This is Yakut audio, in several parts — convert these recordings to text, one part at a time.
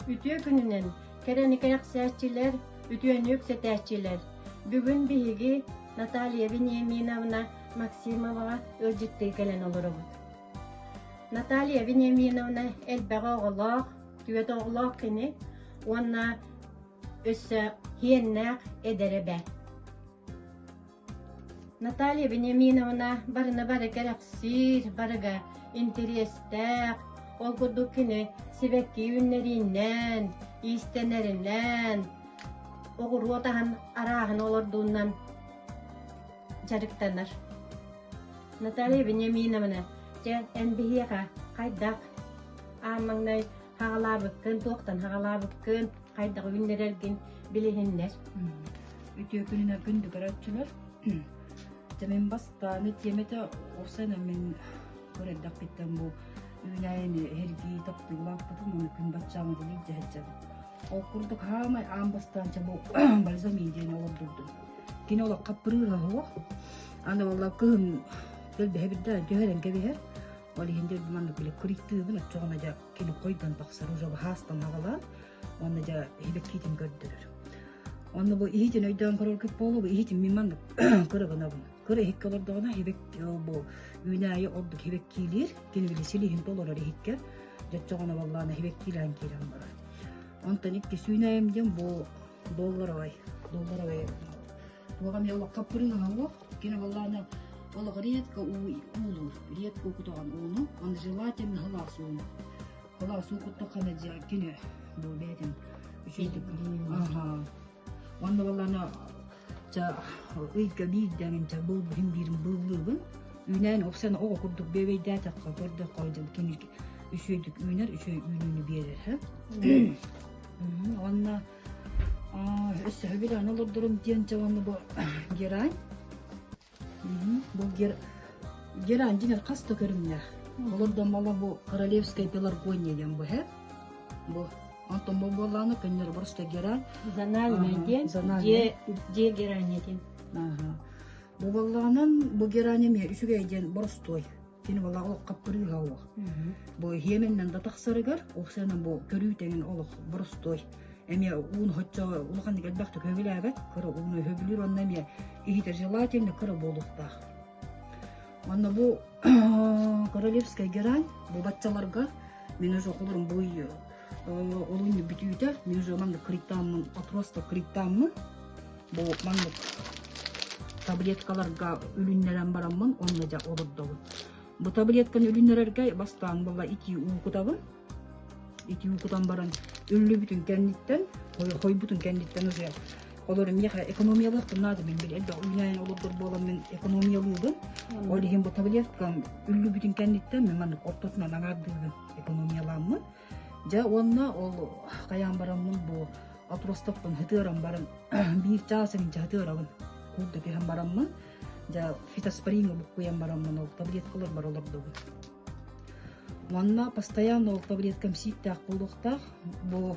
Үтүө күнүнэн кэрэни кэрэхсээччилэр, үтүөнү үксэтээччилэр! Бүгүн биһиги Наталья Вениаминовна Максимоваҕа ыалдьыттыы кэлэн олоробут. Наталья Вениаминовна элбэх оҕолоох, түөрт оҕолоох кини уонна өссө һиэннээх эдэр эбэ. Наталья Вениаминовна барыны бары кэрэхсиир, барыга интэриэстээх, ол курдук кини сибэкки үүннэриинэн, иистэнэринэн, оҕуруот аһын арааһын олордуунан дьарыктанар. Наталья Вениаминовна, дьэ, эн биһиэхэ хайдах аан маҥнай хаҕалаабыккын, туохтан хаҕалаабыккын, хайдах үүннэрэргин билиһиннэр. Үтүө күнүнэн күндү көрөөччүлэр. Дьэ мин бастааны тиэмэтэ уопсайынан мин көрөрдөхпүттэн бу үүнээйини эһэргии таптыылаахпытын уонна күн баччааҥҥа дылы илдьэ сылдьабын. Ол курдук хаамай аан бастаан чэ бу бальзамин диэни олордурдум. Кини олох хаппырыыһа суох. Аны буолла кыһын дэлбэһэ түһэрэн кэбиһэр. Ол иһин дьэ маннык били кырыйтыыбын оччоҕуна дьэ кини хойдон тахсар уже хаастан аҕалаан уонна дьэ иһибэккиитин көрдөрөр. Онно бу иһитин өйдөөн көрөргүт буолуо, бу иһитин мин маннык кыра гынабын. Кыра иһиккэ олордоҕуна иһибэк бу үүнээйи ордук иһибэккиилиир, кини били силиһин толорор иһиккэ, дьоччоҕуна буоллаҕына иһибэккиилээн киирэн барар. Онтон иккис үүнээйим диэн бу долларовай, долларовай туох эмиэ олоххо пырыыһа суох, кини буоллаҕына олох редко уулуур, редко кутаҕын ууну, он желательно сылаас ууну. Сылаас уу куттаххына дьэ кини бу бэйэтин үчүгэйдик аха уонна буоллаҕына чэ ыйга биирдэ чэ быылбыһын биирин быыллыыбын үүнээн охсан оҕо курдук бүөбэйдээтэххэ көрдөххө дьыл кини үчүгэйдик үүнэр үчүгэй үүнүүнү биэрэр уонна өссө сөбүлээн олордорум диэн чэ уонна бу герань Бу герань дьиҥэр хас да көрүҥнээх. Олордон мала бу королевская пеларгония диэн бу һэ. Бу онтон бу буоллаҕына көннөрү просто герань. Зональная диэн, дьиэ дьиэ герань диэн. Аха. Бу буоллаҕынан бу герань эмиэ үчүгэй диэн боростуой. Кини буоллаҕа олох хаппырыыһа олох. Бу хиэмэннэн да тахсарыгар, охсанан бу көрүү тэҥин олох боростуой. Эмиэ уун хоччо улаханнык элбэхтик хөбүлээбэт, кыра ууну хөбүлүүр онно эмиэ иһитэ желательно кыра буолуохтаах. Онно бу королевская герань бу баччаларга мин уже холорум бу олунньу бүтүүтэ мин уже маннык кырыктааммын отросток кырыктааммын бу маннык таблеткаларга үлүннэрэн бараммын онно дьэ олордобун. Бу таблетканы үлүннэрэргэ бастаан буолла итии уу кутабын. Итии уу кутан баран үллүбүтүн кэнниттэн, хойбутун кэнниттэн уже олор миэхэ экономиялыахпын наада мин били элбэх үүнээйин олордор буолан мин экономиялыыбын. Ол иһин бу таблеткам үллүбүтүн кэнниттэн мин маннык ортотунан аҥаардыыбын экономияламмын. Дьэ уонна ол хайаан бараммын бу отростокпун һытыаран баран биир чаас инчэ һытыарабын куурда түһэн бараммын дьэ фитоспориҥҥа буккуйан бараммын ол таблеткаларбар олордобун. Манна постоянно ол таблеткам сииктээх буолуохтаах. Бу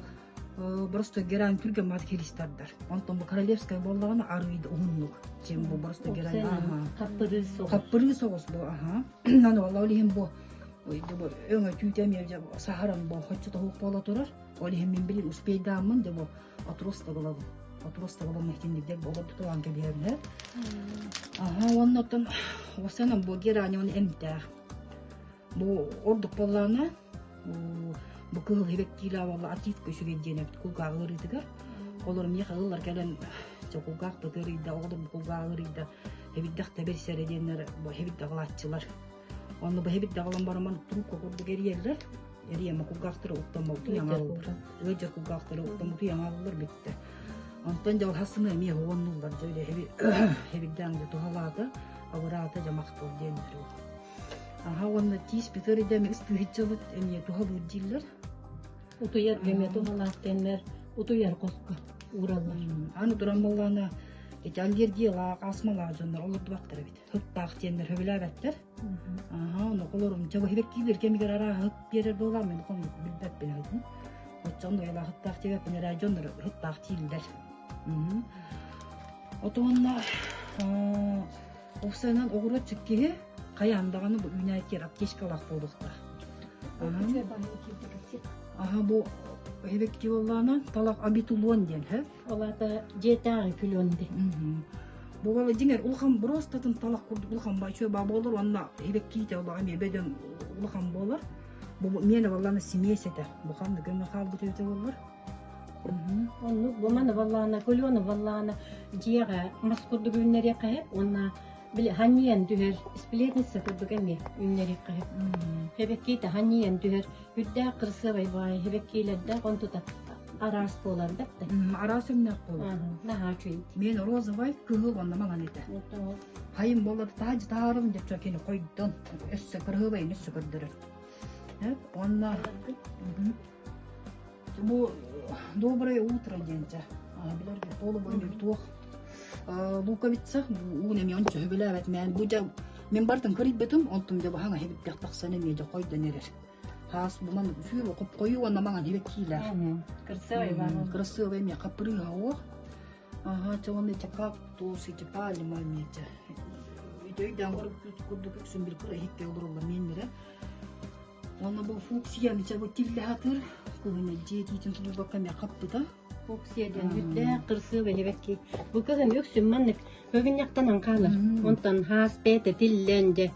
просто герань түргэн маат хиристардар. Онтон бу королевская буоллаҕына арыйда уһуннук. Чем бу просто герань Хаппырыы соҕус. Хаппырыы соҕус бу аха. Аны ол иһин бу өҥө түүтэ эмиэ дьэ саһаран бу хоччо тоһук буола турар. Ол иһин мин билин успейдааммын дьэ бу отросток ылабын. Отросток ылам итинник олордутулаан кэбиһэбин Аха уонна оттон осанан бу герань оны эмтээх. Бу ордук буоллаҕына бу кыһыл хибэккиилээх буолла артистка үчүгэй диэн эбит кулгаах ыарыытыгар. Олор миэхэ ыллар кэлэн чэ кулгаах да ыарыйда, оҕолор бу кулгаах ыарыйда, эбирдэх да бэрсэрэ диэннэр бу эбирдэх ылааччылар. Онно бу эбирдэх ылан баран трубка курдук эрийэллэр. Эрийэмэ кулгаахтара уктаммытын аҥааллар. Ыалдьар кулгаахтара уктаммытын аҥааллар бүттэ. Онтон дьэ ол хасыны эмиэ уоннуллар дьэ эбирдээн дьэ туһалаата, абыраата дьэ махтал диэннэр Аха уонна тиис бүтэр идэми ыстыыһыччабыт эмиэ туһалыыр дииллэр. Утуйар эмиэ туһалаах диэннэр утуйар хоско уураллар. Аны туран буоллаҕына ити аллергиялаах, астмалаах дьоннор олордубаттар эбит. Һыттаах диэннэр сөбүлээбэттэр. Аха, ону олорум чэ киилэр кэмигэр арааһы һыт биэрэр буолаам мен хоннук билбэппин һытын. Оччоҕун уйалаах һыттаах диэбэппин эрэ дьоннор һыттаах дииллэр. Отуонна Уопсайынан оҕуруотчут киһи хайаан даҕаны бу үүнээйитигэр аптечкалаах буолуохтаах. Аха, бу. Эбэкки буоллаҕына талах абитулуон диэн һэ. Ол аата дьиэтээҕи күлүөн дии. Бу буола дьиҥэр улахан бруостатын талах курдук улахан бачуо баа буолар уонна эбэккиитэ олоҕо эмиэ бөдөҥ улахан буолар. Бу миэнэ буоллаҕына симиэс этэ. Бу ханнык көмө хаалбыт эбитэ буоллар. Оннук бу маны буоллаҕына күлүөнү буоллаҕына дьиэҕэ мас курдук үүннэриэххэ сөп уонна били ханньыйан түһэр сплетница курдук эмиэ үүннэриэххэ сөп. Эбэккиитэ ханньыйан түһэр Үрдээх кырасыабай баҕайы эбэккиилэрдээх онтута араас буолар да Араас өҥнөөх буолар. Наһаа үчүгэй. Мен розовай, кыһыл уонна маҥан этэ. Хайым буолар тааж таарым деп кини хойдон өссө кырыһыбайын өссө көрдөрөр. Уонна бу доброе утро диэнчэ. Билэр толобой туох луковица уун эмиэ ончо хөбүлээбэт мээн бу дьэ мин бартын кырыйбытым онтум дьэ баһаҥа хебиттэх тахсан эмиэ дьэ хойдон эрэр Хаас буман сүүр хопхойуу уонна маҥан хибэккиилээх. Красивый бар. Красивый эмиэ хаппырыыһа уох. Аха, чэ уонна ити кактус, ити пальма эмиэ чэ. Ити өйдөөн курдук үксүн бир кыра иһикке олороллор миэннэрэ. Уонна бу фуксияны чэ бу тиллэ хатыр, кыһын дьиэтиитин тулуйбакка эмиэ хаппыта. Фуксия диэн үрдээх кырсыабай эбэкки. Бу кыһын үксүн маннык Көбүнньэхтэнэн хаалар. Онтон хаас бэйэтэ тиллэн дьэ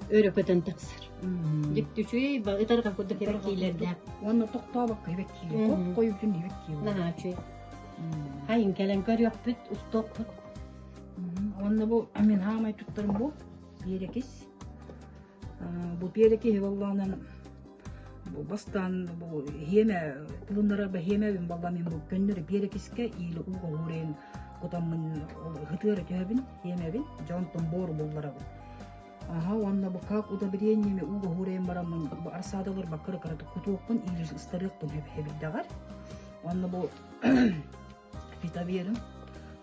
өрө көтөн тахсар. Дьикти үчүгэй ытарҕа курдук эбэккиилэрдээх. Уонна тохтообокко эбэккиилэр. Хоп хойутун эбэккиилэр. Наһаа үчүгэй. Хайын кэлэн көрүөхпүт, устуохпут. Уонна бу мин хаамай туттарым бу биэрэкис. Бу биэрэкиһи буоллаҕынан бу бастаан бу иһиэмэ тылыннарар бэһиэмэбин буолла мин бу көннөрү биэрэкискэ иили ууга уурайын кутаммын ыһытыара түһэбин иэмэбин дьэ онтон буору булларабын аха уонна бу как удобрениями ууга уурайын бараммын бу арсаадалар баккыра кыратык кутуохпун иили ыстарыахпын хэбирдэҕэр уонна бу фитоверым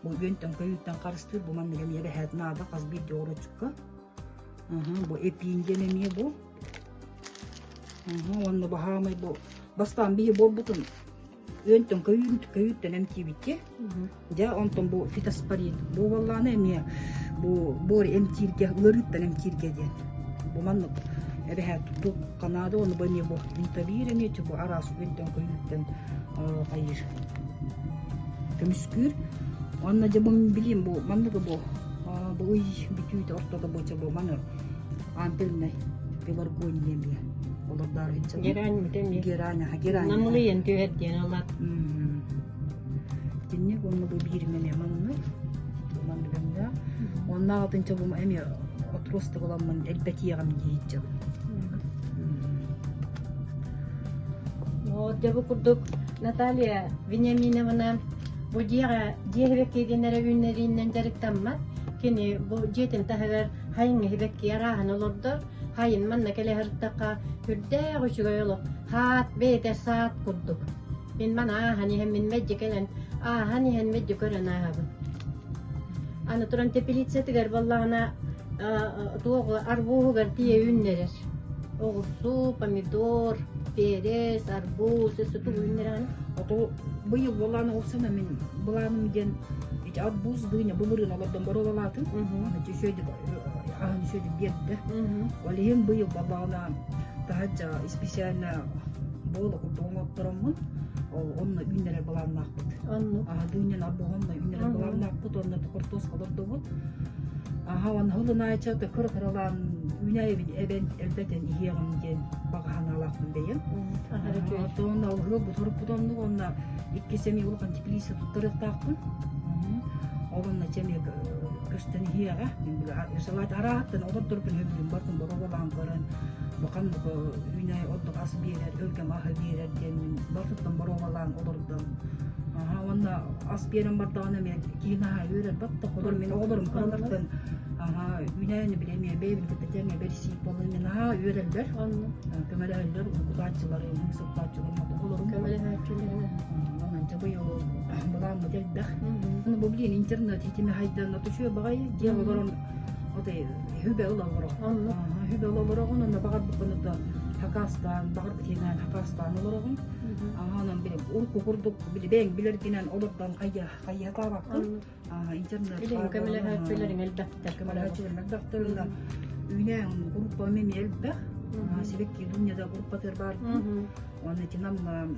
бу үөнтэн көйүүттэн харыстыыр бу маннык эмиэ эбэһээт наада хас биирдии оҕуроччукка бу эпиин диэн эмиэ бу уонна бу хаамай бу бастаан биһи буолбутун үөнтэн көйүүн көйүүттэн эмтиибикки дьэ онтон бу фитоспорин бу буоллаҕына эмиэ бу буор эмтииргэ ыарыыттан эмтииргэ диэн бу маннык эбэһээт туттуохха наада уонна бу эмиэ бу интавир эмиэ бу араас үөнтэн көйүүттэн хайыыр көмүскүүр уонна дьэ бу билиим бу манныгы бу бу ый бүтүүтэ ортото бу бу маны ампельнай пеларгония эмиэ олордоор Герань бүтэн герань герань намылыйан түһэр диэн алат Итинник уонна бу биир эмиэ маннык маннык эмиэ уонна алтынча бу эмиэ отросток ыламмын элбэтиэҕим диэччэбин Вот дьэ бу курдук Наталья Вениаминовна бу дьиэҕэ дьиэ эбэккиэтин эрэ үүннэриинэн дьарыктаммат. Кини бу дьиэтин таһыгар хайыҥҥа эбэкки арааһын олордор. Хайын манна кэлэ сырыттахха үрдээх үчүгэй олох. Хаат бэйэтэ саат курдук. Мин маны ааһан иһэн мин мэлдьи кэлэн ааһан иһэн мэлдьи көрөн ааһабын. Аны туран теплицатыгар буоллаҕына туох арбуһугар тиийэ үүннэрэр. Оҕурсу, помидор, перец, арбуз, өссө тугу үүннэрэҕин? Ото быйыл буолааны олсана мин былааным диэн ити арбуз дыня былырыын олордон боруобалаатым. Аны үсөйдүк аһын үсөйдүк биэрдэ. Ол иһин быйыл балаҕана таһырдьа специально буола курдук оҥоттороммун ол онно үүннэрэр былааннаахпыт. Оннук. Аха дыынньан арбуһунна үүннэрэр былааннаахпыт уонна хортуоска олордубут. Аха уонна хылынаайча кыра-кыралаан үүнээйибин эбэн элбэтэн иһиэҕим диэн баҕа санаалаахпын бэйэм. Оттон ол ыал бутуруппут оннук уонна иккис эмиэ улахан теплица туттарыахтаахпын. Ол онно чэ эмиэ көстөн иһиэҕэ. Салаат арааттан олордорбун сөбүлүүм бартын боруобалаан көрөн бу ханнык үүнээйи ордук ас биэрэр, өлгөм аһы биэрэр диэн мин бартыттан боруобалаан олордум. Аха уонна ас биэрэн бардаҕына эмиэ киһи наһаа үөрэр батта холор мин оҕолорум кыралартан аха үүнээйини били эмиэ бэйэбин кытта тэҥҥэ бэрсиик буолан эмиэ наһаа үөрэллэр. Көмөлөһөллөр кутааччыларым, сыттааччыларым оҕолорум. Көмөлөһөөччүлэрин. Онон дьэ быйыл былааммыт элбэх. Аны бу блин интернет ситимэ хайдан отучуо баҕайы дьиэ олорон отой хүбэ ыла олороҕун. Хүбэ ыла олороҕун онно баҕарбыккын да хакаастаан баҕарбыт иһинэн хакаастаан олороҕун. Аһаанан били урукку курдук били бэйэҥ билэргинэн олордон хайа хайыһатаабаккын. Интернет Билигин көмөлөһөөччүлэриҥ элбэхтэр. Көмөлөһөөччүлэрим элбэхтэр. Үүнээн группам эмиэ элбэх. Сибэкки Дуня да группатыгар баарбын. Уонна ити Намҥа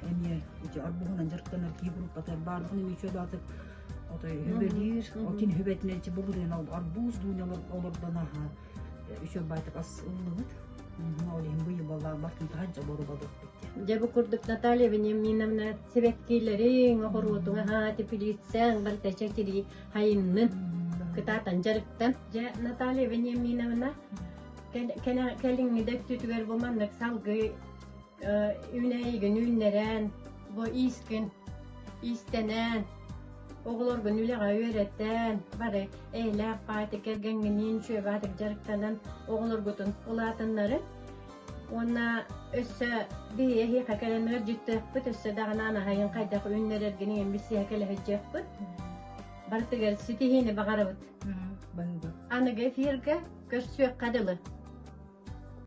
эмиэ ити арбуһунан дьарыктанар киһи группатыгар баарбын эмиэ үчүгэй Отой хүбэлиир, отин хүбэтинэн ити былырыын арбуз Дуня олордон аһа үчүгэй баайтык ас ыллыбыт. Ол иһин быйыл баллаан бартын таһырдьа боруобалыахпыт диэн. Дьэ бу курдук Наталья Вениаминовна сибэккилэриҥ, оҕуруотуҥ аһаа, теплицаҥ барыта чэчирии хайыннын, кытаатан дьарыктан. Дьэ Наталья Вениаминовна кэлиҥҥи да өттүтүгэр бу маннык салгыы үүнээйигин үүннэрэн, бу иискин иистэнэн, оҕолоргун үлэҕэ үөрэтэн, бары эйэлээх баайты кэргэҥҥиниин үчүгэйбаатык дьарыктанан оҕолоргутун улаатыннарын уонна өссө биһиги эһиэхэ кэлэн ыалдьыттыахпыт, өссө даҕаны анаһайын хайдах үүннэрэргин иҥэн билсиһэ кэлэ сылдьыахпыт. Барытыгар ситиһиини баҕарабыт. Баһыыба. Аныгы эфиргэ көрсүөххэ дылы.